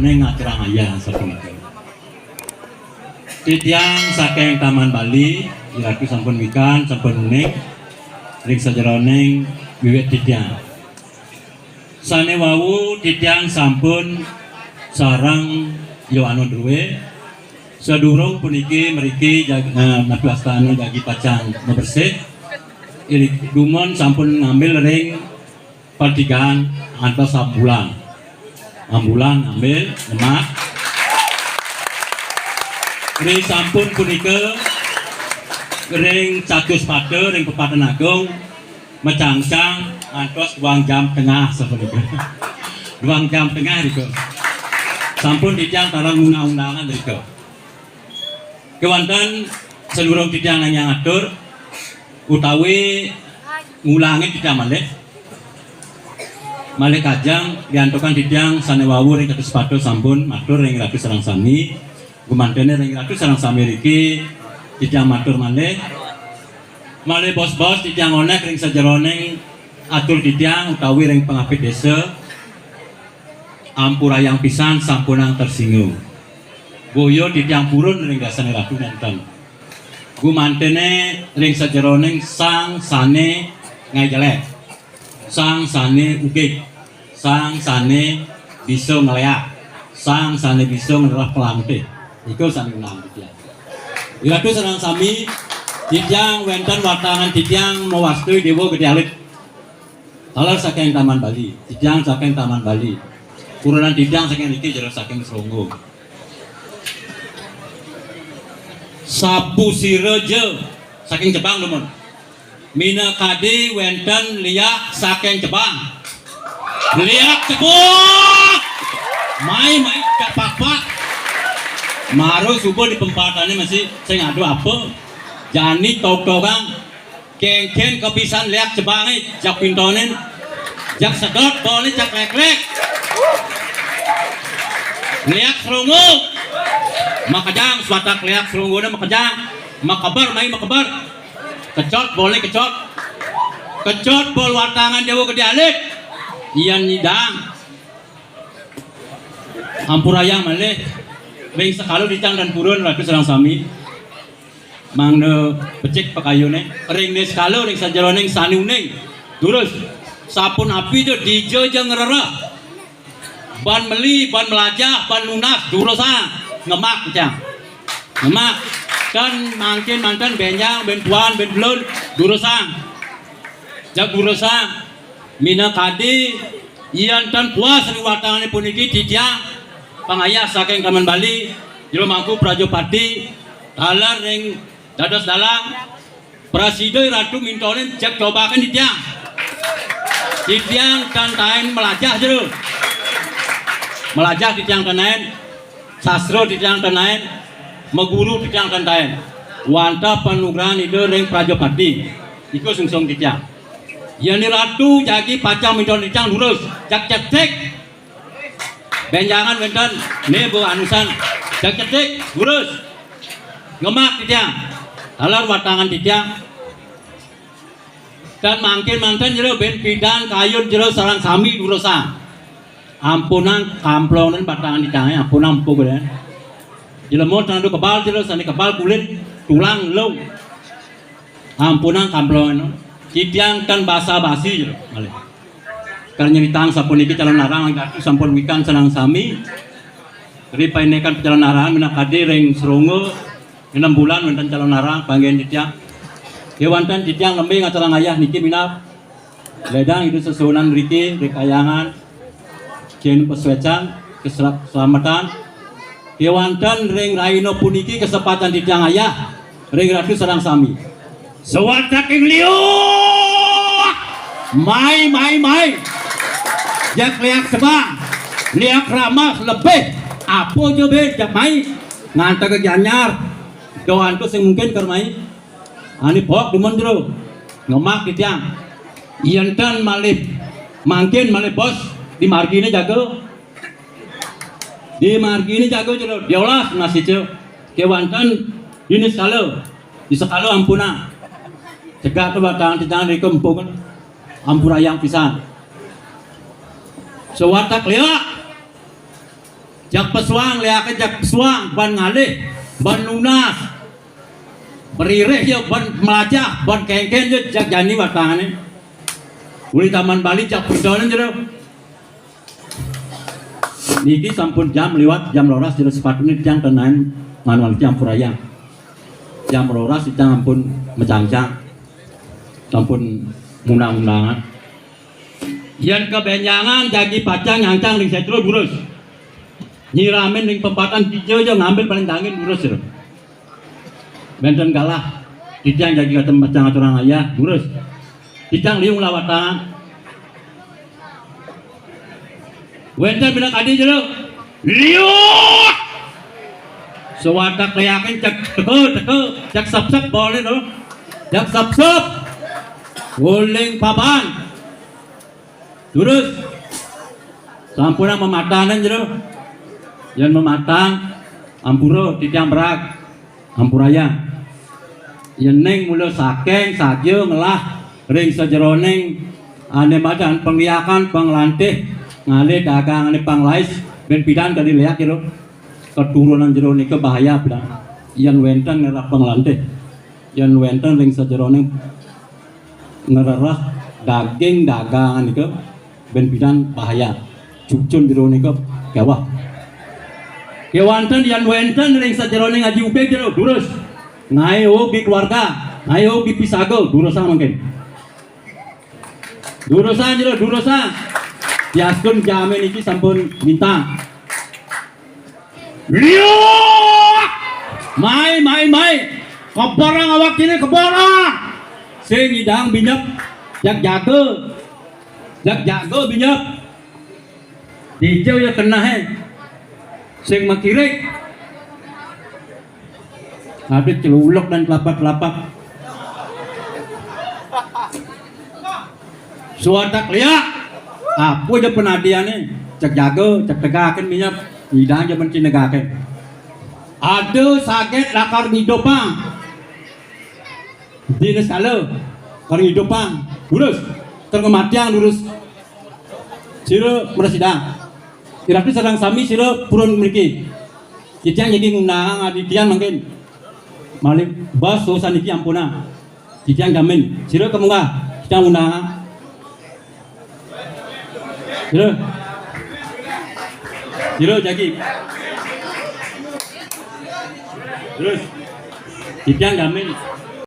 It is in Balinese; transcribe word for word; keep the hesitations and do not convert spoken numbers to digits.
Ning ngaturang ayah sapunika. Titiang saking Taman Bali, iratu sampun wikan, sampun uning ring sajeroning wiwit titiang. Sane wau titiang sampun sareng Yohano Drue. Sadurung puniki mriki jag-, eh, napi wastane jagi pacang mabersih. Iri dumun sampun ngambil ring patigahan antos ambulan. Ambulan ngambil, nyemak. Ri sampun punika ring Catuspata, ring Pepatan Agung, macangcang antos duang jam tengah sapunika. Duang jam tengah rika. Sampun titiang taler ngundang-undangan rika. Kewanten sadurung titiang nanyang atur utawi ngulangin titiang malih. Malih kajeng diantukan titiang sane wau ring Catuspata sampun matur ring Ratu sareng sami. Gumantene ring Ratu sareng sami riki titiang matur malih. Malih bos-bos titiang onek ring sajeroning atur titiang utawi ring pangapit desa. Ampurayang pisan sampunang tersinggung. Boya titiang purun ring dasane Ratu nenten. Gumantene ring sajeroning sang sane ngae jelek. Sang sane ugig. Sang sane bisa ngleak. Sang sane bisa ngrereh pelantih. Iku sane unang titiang. Iratu sareng sami, titiang wenten watangan titiang mawastui Dewa Gede Alit. Taler saking Taman Bali, titiang saking Taman Bali. Purunan titiang saking niki jero saking Sronggo. Sapu sira ja saking Jepang, dumun. Minakadi wenten liak saking Jepang. Liak Jepang. Mai, mai, cepak-pak. Maru suba di pempatane masih sing adu apa? Jani tok-tokang. Kengken kapisan liak cebange, jak pintonin, jak sedot bole, jak leklek. Liak Sronggo. Makejang, swatek liak Sronggone makejang. Makeber, mai makeber. Kecot bole, kecot. Kecot bol watangan Dewa Gede Alit. Iya nyidang. Ampurayang malih. Ring sekala titiang tan purun, Ratu sareng sami. Mangda becik pakayune, ring niskala ring sajeroning sane uning. Durus, sapunapi ja dija ja ngrereh. Ban meli, ban melajah, ban nunas, durusang. Ngemak, cang. Ngemak. Tan mangkin manten benjang, ben puan, ben belun, durusang. Jag durusang. Minakadi, yen tan puas ring watangane puniki titiang pangayah saking Taman Bali, Jero Mangku Prajapati, taler ring dados dalang, prasida Ratu mintonin jeg cobaken titiang. Titiang tan taen melajah jero. Melajah titiang tan taen, sastra titiang tan taen, maguru titiang tan taen. Wantah panugrahan Ida ring Prajapati. Iku sungsung titiang. Yen Ratu jagi pacang minton titiang lurus, jak cetik. Benjangan wenten, ne bo anusan, jak cetik, lurus. Ngemak titiang. Taler watangan titiang. Tan mangkin manten jero ben pidan kayun jero sareng sami durusang. Ampunang kamplongan batangan titiange, ampunang empuk ya. Jelema tan adu kebal jero, sane kebal kulit, tulang, lung. Ampunang kamplongan. Titiang tan basa-basi jero malih. Kar nyeritang sapuniki calonarang, Ratu sampun wikan sareng sami. Ri paindikan pacalonarang minakadi ring Sronggo, enem bulan wenten calonarang panggen titiang. Kewanten titiang lembe ngaturang ayah niki minab. Ledang Ida sesuunan riki, ri kayangan, jen pasuecan, kesela-, keselamatan. Kewanten ring rahina puniki kesempatan titiang ayah, ring Ratu sareng sami. Sawatek ing liu. Mai, mai, mai. Jak liak sebang. Liak ramas lebih. Apa ja be, jak mai. Ngantek ke Gianyar. Doan tu sing mungkin ker mai. Ane bok dumun jero. Ngemak titiang. Yen tan malih mangkin malih bos di margine jaga. Di margine jaga jero. Diolas nasica. Kewanten dini sekala. Di sekala ampunang. Cegah tu batang titiang ri kempung. Ampurayang pisan. Sawatek liak. Jak pesuang, liaké jak pesuang, ban ngalih, ban nunas. Peririh ya, ban melajah, ban kéngkén ya, jak jani watangané. Uli Taman Bali jak pedonen jero. Niki sampun jam liwat, jam rolas jero, sepatuné tiyang ten ampurayang. Jam rolas tiyang ampun macangcang. Sampun ngundang-undangan. Yén kabenjangan jagi pacang nyangcang ring sétra, durus. Nyiramin ring pempatan dija ja ngambil paling tanggin, durus, jero. Wénten galah, titiang jagi katem pacang aturang ayah, durus. Titiang liu nglawatang. Wénten bina kadi jero. Liu. Sawatek liakin cek teka, teka, cek sepsep boleh to. Cek sepsep. Uling papan. Durus. Sampunang mamatanan jero. Yén mamatang, ampura titiang berag. Ampurayang. Yéning mula saking saja ngelah ring sajeroning ané madan panggiakan panglantih ngalih dagangané panglais, ben pidan kadi liak jero. Keturunan jero nika bahaya pidan. Yén wénten ngelah panglantih. Yén wénten ring sajeroning ngrereh daging dagangan nika ben pidan bahaya. Cucun jero nika kéweh. Kéwanten yén wénten ring sajeroning aji ubig jero, durus. Ngaé uug di keluarga, ngaé uug di pisaga, durusang mangkin. Durusang jero, durusang. Diastun jamé niki sampun lintang. Liu! Mai, mai, mai. Keborang awak kéné, keborang. Sing nyidang binyep, jak jaga. Jak jaga binyep. Dija ya kenehé. Sing makirik. Ada celuluk dan telapak-telapak. Suatak liak. Apa ja penadiané? Cek jaga, cek tegakin minyak. Nyidang ja mesti negakin. Ada saget lakar ngidupang. Dina sekala, kar ngidupang. Durus. Kar ngamatiang, durus. Sira mrasidang. Iratu sareng sami sira purun mriki. Titiang jagi ngundang aditian mangkin. Malih bas urusan iki ampunang. Titiang jamin. Sira kamunggah. Titiang undang. Sira. Sira jagi. Terus. Titiang jamin.